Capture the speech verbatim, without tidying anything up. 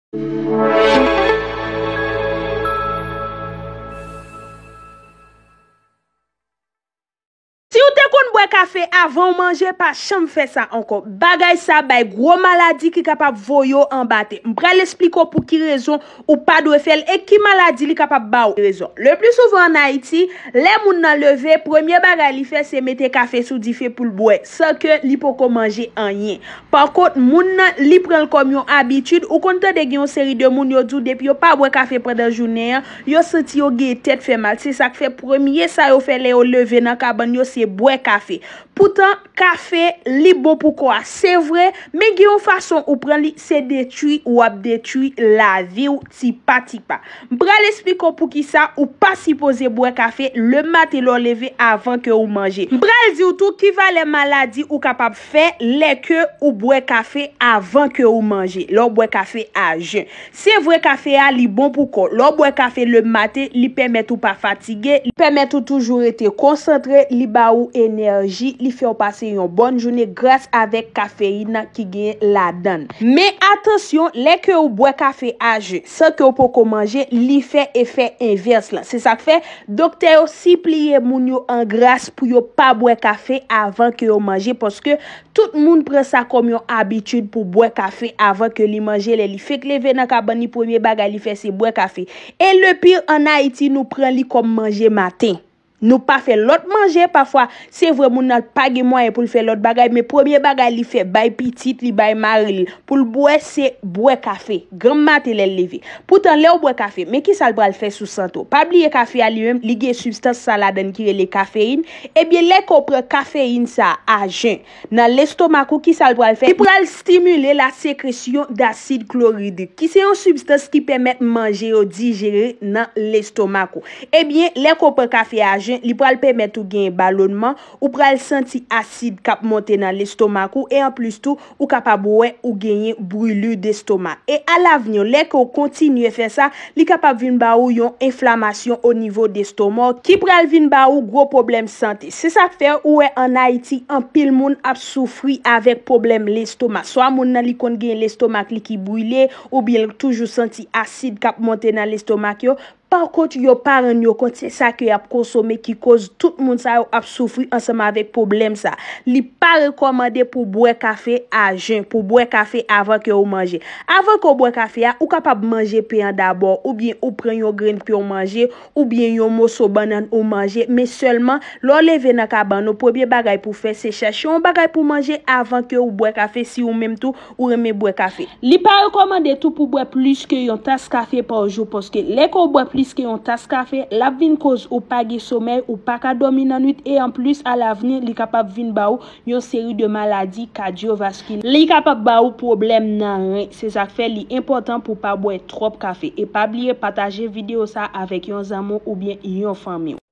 Si w te konn bwè kafe avan w manje, pa janm fè sa ankò. Bagay sa bay gwo maladi ki kapab voye w anba tè. M pral esplike w pou ki rezon ou pa dwe fè l e ki maladi li kapab ba w. Rezon. Le pli souvan ann Ayiti, lè moun nan leve, premye bagay li fè se mete kafe sou dife pou l bwè, san ke li poko manje anyen. Pakont, moun nan, li pran l kòm yon abitid. Ou konn tande gen yon seri de moun, yo di w depi yo pa bwè kafe pandan jounen an, yo santi yo gen tèt fè mal. Se sa k fè premye sa yo fè lè yo leve nan kabann yo, se bwè kafe. Poutan, kafe, li bon pou kò a, se vre, men gen yon fason ou pran li, se detwi w ap detwi lavi w tipa tipa. M pral esplike w poukisa ou pa sipoze bwè kafe lematen lè w leve avan ke ou manje. M pral di w tou ki valè maladi ou kapab fè lè ke ou bwè kafe avan ke ou manje, lè w bwè kafe a jen. Se vre, kafe a, li bon pou kò. Lè w bwè kafe lematen, li pèmèt ou pa fatige, li pèmèt ou toujou rete konsantre, li ba ou enèji, li fè w pase yon bòn jounen gras avèk kafeyin nan ki gen ladan l. Men atansyon, lè ke ou bwè kafe a jen, san ke w poko manje, li fè efè envès lan. Se sa k fè, doktè yo sipliye moun yo an gras pou yo pa bwè kafe avan ke yo manje, paske tout moun pran sa kòm yon abitid pou bwè kafe avan ke li manje. Lè li fenk leve nan kabann li, premye bagay li fè se bwè kafe. E le pire, ann Ayiti, nou pran li kòm manje maten. Nou pa fè lòt manje, pafwa, se vre, moun nan pa gen mwayen pou l fè lòt bagay, men premye bagay li fè, bay pitit li, bay mari l, pou l bwè, se bwè kafe, granm maten lè l leve. Poutan, lè w bwè kafe, men kisa l pral fè sou sante w? Pa bliye kafe a li menm, li gen sibstans sa ladan l ki rele kafeyin. Ebyen, lè ke w pran kafeyin sa a jen, nan lestomak ou, kisa l pral fè? Li pral stimile la sekresyon dasid kloridrik, ki se yon sibstans ki pèmèt manje yo dijere nan lestomak ou. Ebyen, lè ke w pran kafe a jen, li pral pèmèt ou gen balonman, ou pral santi asid k ap monte nan lestomak ou, e anplis tou, ou kapab wè ou genyen brûlure d'estomac. E alavni, lè ke w kontinye fè sa, li kapab vin ba ou yon enflamasyon o nivo destoma w, ki pral vin ba ou gwo pwoblèm sante. Se sa k fè ou wè ann Ayiti, anpil moun ap soufri avèk pwoblèm lestoma. Swa moun nan li konn gen lestomak li ki brile, oubyen l toujou santi asid k ap monte nan lestomak yo. Pakont, yo pa rann yo kont se sa ke y ap konsome ki koz tout moun sa yo ap soufri ansanm avèk pwoblèm sa. Li pa rekòmande pou bwè kafe a jen, pou bwè kafe avan ke ou manje. Avan ke w bwè kafe a, ou kapab manje pen an dabò, oubyen ou pran yon grenn pen w manje, oubyen yon moso bannann ou manje, men sèlman lè w leve nan kabann ou, premye bagay pou w fè, se chèche yon bagay pou w manje avan ke ou bwè kafe, si ou menm tou, ou renmen bwè kafe. Li pa rekòmande tou pou bwè plis ke yon tas kafe pa jou, paske lè ke w bwè plis ke yon tas kafe, l ap vin koz ou pa gen somèy, ou pa ka dòmi nan nwit, e anplis, alavni, li kapab vin ba ou yon seri de maladi kadyovaskilè. Li kapab ba ou pwoblèm nan ren. Se sa k fè li enpòtan pou w pa bwè twòp kafe. E pa bliye pataje videyo sa avèk yon zanmi w oubyen yon fanmi w.